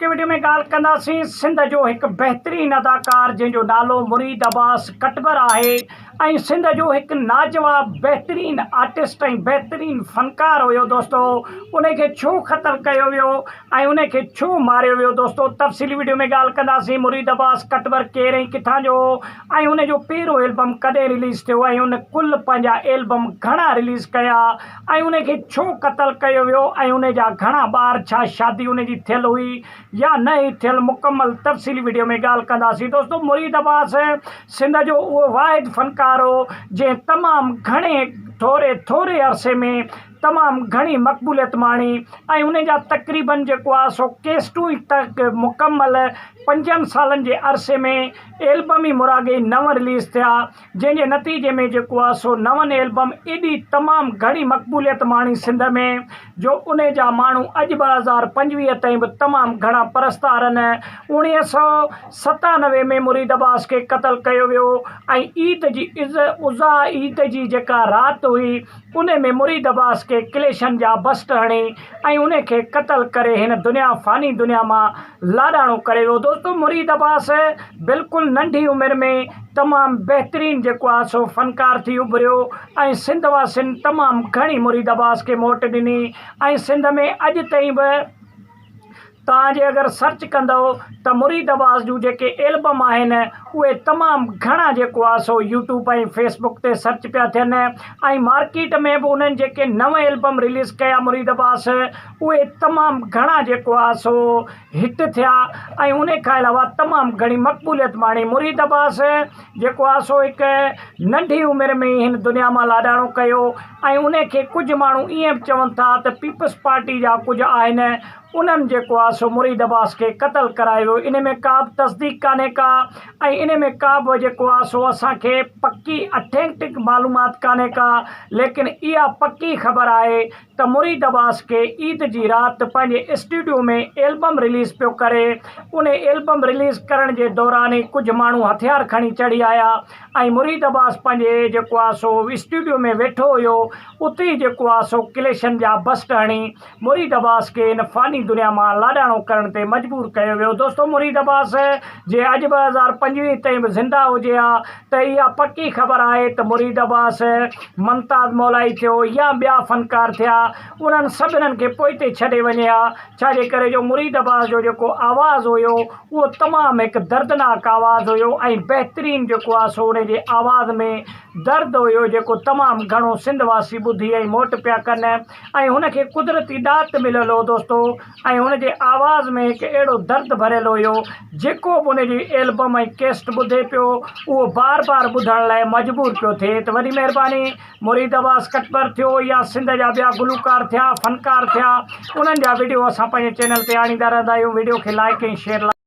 اڄوڪي وڊيو ۾ ڳالهه ڪنداسين سنڌ جو هڪ بهترين اداڪار جنهن جو نالو مريد عباس ڪٽبر آهي ۽ سنڌ جو هڪ ناجواب بهترين آرٽسٽ ۽ بهترين فنڪار هيو دوستو ان کي ڇو قتل ڪيو ويو ۽ ان کي ڇو ماريو ويو دوستو تفصيلي وڊيو ۾ ڳالهه ڪنداسين مريد عباس ڪٽبر ڪير ۽ ڪٿان جو هو ۽ ان جو پهريون البم ڪڏهن رليز ٿيو ۽ ان ڪل پنهنجا البم گهڻا رليز ڪيا ۽ ان کي ڇو قتل ڪيو ويو ۽ ان جا گهڻا ٻار ڇا شادي ان جي ٿيل هئي يا نه هئي ٿيل مڪمل تفصيلي وڊيو ۾ ڳالهه ڪنداسين دوستو مريد عباس سنڌ جو اهو واحد فنڪار هو جنهن تمام گهڻي ٿوري ٿوري عرصي ۾ تمام گهڻي مقبوليت ماڻي ۽ ان جا تقريبن جيڪو آهي سو ڪيسٽون ئي تڪ مڪمل پنجن سالن جي عرصي ۾ البم ئي مراڳي نو رليز ٿيا جنهن جي نتيجي ۾ جيڪو آهي سو نون البم ايڏي تمام گهڻي مقبوليت ماڻي سنڌ ۾ جو ان جا ماڻهو اڄ 2025 تائين به تمام گهڻا پرستار آهن 1997 ۾ مريد عباس کي قتل ڪيو ويو ۽ عيد جي اضحيٰ عيد جي جيڪا رات هئي ان ۾ مريد عباس کي ڪليشن جا بسٽ هڻي ۽ ان کي قتل ڪري هن دنيا فاني دنيا مان لاڏاڻو ڪري ويو دوستو مريد عباس بلڪل ننڍي عمر ۾ تمام بهترين جيڪو آهي سو فنڪار ٿي اڀريو ۽ سنڌ واسين تمام گهڻي مريد عباس کي موٽ ڏني ۽ سنڌ ۾ اڄ تائين به توهان جي اگر سرچ ڪندؤ ته مريد عباس جون جيڪي البم آهن اهي تمام گهڻا جيڪو آهي سو يوٽيوب ۽ فيس بڪ تي سرچ پيا ٿين ۽ مارڪيٽ ۾ به انهن جيڪي نو البم رليز ڪيا مريد عباس اهي تمام گهڻا جيڪو آهي سو هٽ ٿيا ۽ ان کان علاوه تمام گهڻي مقبوليت ماڻي مريد عباس جيڪو آهي سو هڪ ننڍي عمر ۾ ئي هن دنيا مان لاڏاڻو ڪيو ۽ ان کي ڪجهه ماڻهو ائين به چون ٿا ته پيپلز پارٽي جا ڪجهه آهن انهن جيڪو آهي سو مريد عباس کي قتل ڪرايو ويو ان ۾ ڪا به تصديق ڪانهي ڪا ۽ ان ۾ ڪا به جيڪو آهي سو اسان کي پڪي اٿينٽڪ معلومات ڪانهي ڪا ليڪن اها پڪي خبر آهي ته مريد عباس کي عيد جي رات پنهنجي اسٽوڊيو ۾ البم رليز پيو ڪري ان البم رليز ڪرڻ جي دوران ئي ڪجهه ماڻهو هٿيار کڻي چڙهي آيا ۽ مريد عباس پنهنجي جيڪو آهي سو اسٽوڊيو ۾ ويٺو هيو اتي ئي جيڪو آهي سو ڪليشن جا بسٽ هڻي مريد عباس کي هن فاني دنيا مان لاڏاڻو ڪرڻ تي مجبور ڪيو ويو. دوستو مريد عباس جي اڄ 2025 تائين به زنده هجي ها ته اها پڪي خبر آهي ته مريد عباس، ممتاز مولائي ٿيو يا ٻيا فنڪار ٿيا انهن سڀنن کي پوئتي ڇڏي وڃي ها ڇا جي ڪري جو مريد عباس جو جيڪو آواز هيو اهو تمام هڪ دردناڪ آواز هيو ۽ بهترين جيڪو آهي سو ان جي آواز ۾ درد هيو جيڪو تمام گهڻو سنڌ واسي ٻڌي ۽ موٽ پيا ڪن. ۽ هن کي قدرتي ڏات مليل هو دوستو ۽ هن جي آواز ۾ هڪ اهڙو درد ڀريل هيو جيڪو به ان جي البم ۽ ڪيسٽ ٻڌي پيو اهو بار بار ٻڌڻ لاء مجبور پيو ٿئي ته وڏي مهرباني مريد عباس ڪٽپر ٿيو يا سنڌ جا ٻيا گلوڪار ٿيا فنڪار ٿيا انهن جا وڊيو اسان پنهنجي چينل تي آڻيندا رهندا آهيون وڊيو کي لائڪ ۽ شيئر.